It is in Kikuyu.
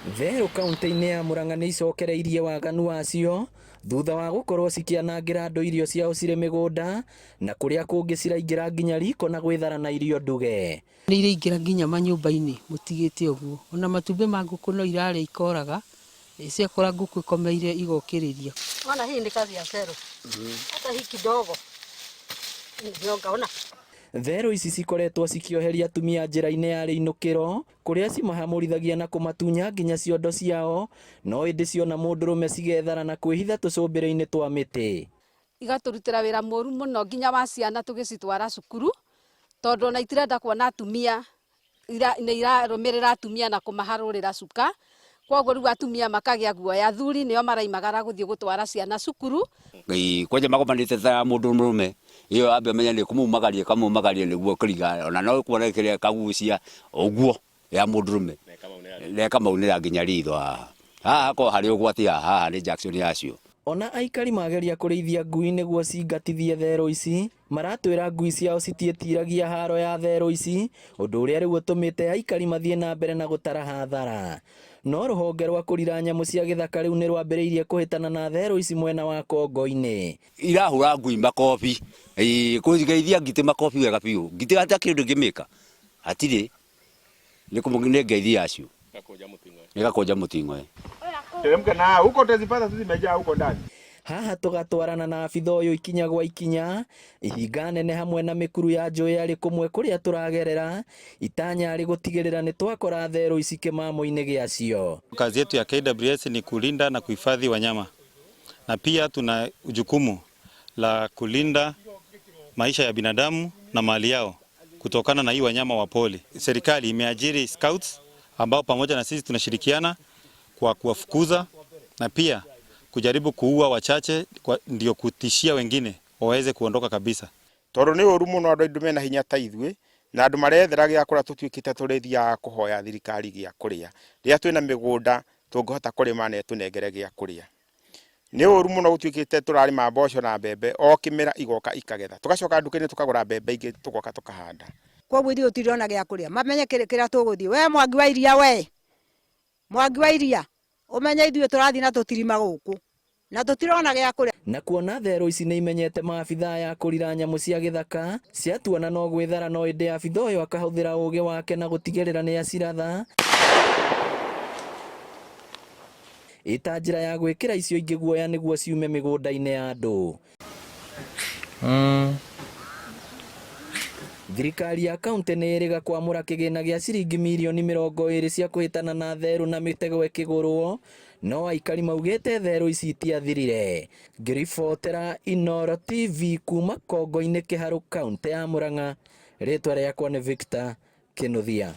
Therũ kaunti-inĩ ya Murang'a nĩ icokereirie waganu wacio thutha wa gũkorwo cikĩanangĩra andũ irio ciao cirĩ mĩgũnda na kũrĩa kũngĩ ciraingĩra nginya riko na gwĩthara na irio nduge. Nĩ iraingĩra nginya manyũmba-inĩ mũtigĩte ũguo, ona matumbĩ ma ngũkũ no irarĩa ikoraga, ciakora ngũkũ ĩkomeire igokĩrĩria. Ona hii ni kazi ya sero. Hata hii kidogo. Nyonga ona. Therũ ici cikoretwo cikĩoheria atumia njĩra-inĩ ya rĩinũkĩro kũrĩa cimahamũrithagia na kũmatunya nginya ciondo ciao, no ĩndĩ ciona mũndũrũme cigethara na kwĩhitha tũcũmbĩrĩ-inĩ twa mĩtĩ. Igatũrutĩra wĩra mũru mũno nginya wa ciana tũgĩcitwara cukuru, tondũ ona itirenda kuona atumia, nĩ irarũmĩrĩra atumia na kũmaharũrĩra cuka. Koguo rĩu atumia makagĩa guoya, athuri nĩo maraimagara gũthiĩ gũtwara ciana cukuru. Ngai kwanja magomanĩte ta mũndũ mũrũme ĩyo ambe amenye nĩ kũmumagaria ĩkamumagaria nĩguo kũringa ona no kuona kĩrĩa kagucia ũguo ya mũndũ mũrũme na ĩkamaunĩra nginya ritho haha haha hakorwo harĩ ũgwati haha haha nĩ junction yacio. Ona aikari mageria kũrĩithia ngui nĩguo cingatithie therũ ici, maratwĩra ngui ciao citiĩtiragia haro ya therũ ici, ũndũ ũrĩa rĩu ũtũmĩte aikari mathiĩ na mbere na gũtara hathara. No rũhonge rwa kũrira nyamũ cia gĩthaka rĩu nĩ rwambĩrĩirie kũhĩtana na therũ ici mwena wa Kongo-inĩ. Irahũra ngui makobi, ĩĩ kũgeithia ngitĩ makobi wega biũ, ngitĩ hatirĩ kĩndũ ĩngĩmĩka, hatirĩ, nĩ ngeithi yacio, ĩgakũnja mũting'oe. Teremka na huko utazipata tu zimejaa huko ndani. Haha tũgatwarana na abitha ũyũ ikinya gwa ikinya, ihinga nene hamwe na mĩkuru ya njũĩ arĩ kũmwe kũrĩa tũragerera, itanya arĩ gũtigĩrĩra nĩ twakora therũ ici kĩmamo-inĩ gĩacio. Kazi yetu ya KWS ni kulinda na kuhifadhi wanyama, na pia tuna jukumu la kulinda maisha ya binadamu na mali yao kutokana na hii wanyama wa pori. Serikali imeajiri scouts ambao pamoja na sisi tunashirikiana kwa kuwafukuza na pia kujaribu kuua wachache kwa, ndio kutishia wengine waweze kuondoka kabisa. Tondũ nĩ ũru mũno andũ aitũ mena hinya ta ithuĩ na andũ marethera gĩa kũrĩa tũtuĩkĩte tũrĩthiaga kũhoya thirikari gĩa kũrĩa. Rĩrĩa twĩna mĩgũnda tũngĩhota kũrĩma na ĩtũnengere gĩa kũrĩa. Nĩ ũru mũno gũtuĩkĩte tũrarĩma mboco na mbembe o kĩmera igoka ikagetha. Tũgacoka nduka-inĩ tũkagũra mbembe ingĩ tũgoka tũkahanda. Koguo ithuĩ tũtirona gĩa kũrĩa, mamenye kĩrĩa tũgũthiĩ. We Mwangi wa Iria, we Mwangi wa Iria, ũmenye ithuĩ tũrathiĩ na tũtirima gũkũ na tũtirona gĩa kũrĩa. Na kuona therũ ici nĩ imenyete maabithaa ya kũrira nyamũ cia gĩthaka ciatuona no gwĩthara, no ĩndĩ abitha ũyũ akahũthĩra ũgĩ wake na gũtigĩrĩra nĩ aciratha ĩta njĩra ya gwĩkĩra icio ingĩ guoya nĩguo ciume mĩgũnda-inĩ ya andũ. Thirikari ya kaunti nĩ ĩrĩga kwamũra kĩgĩna gĩa ciringi mirioni 20 cia kũhĩtana na therũ na mĩtego ĩkĩgũrwo, no aikari maugĩte therũ ici itiathirire. Ngĩribotera Inooro TV kuma Kongo-inĩ Kĩharũ, kaunti ya Murang'a, rĩtwa rĩakwa nĩ Victor Kinuthia.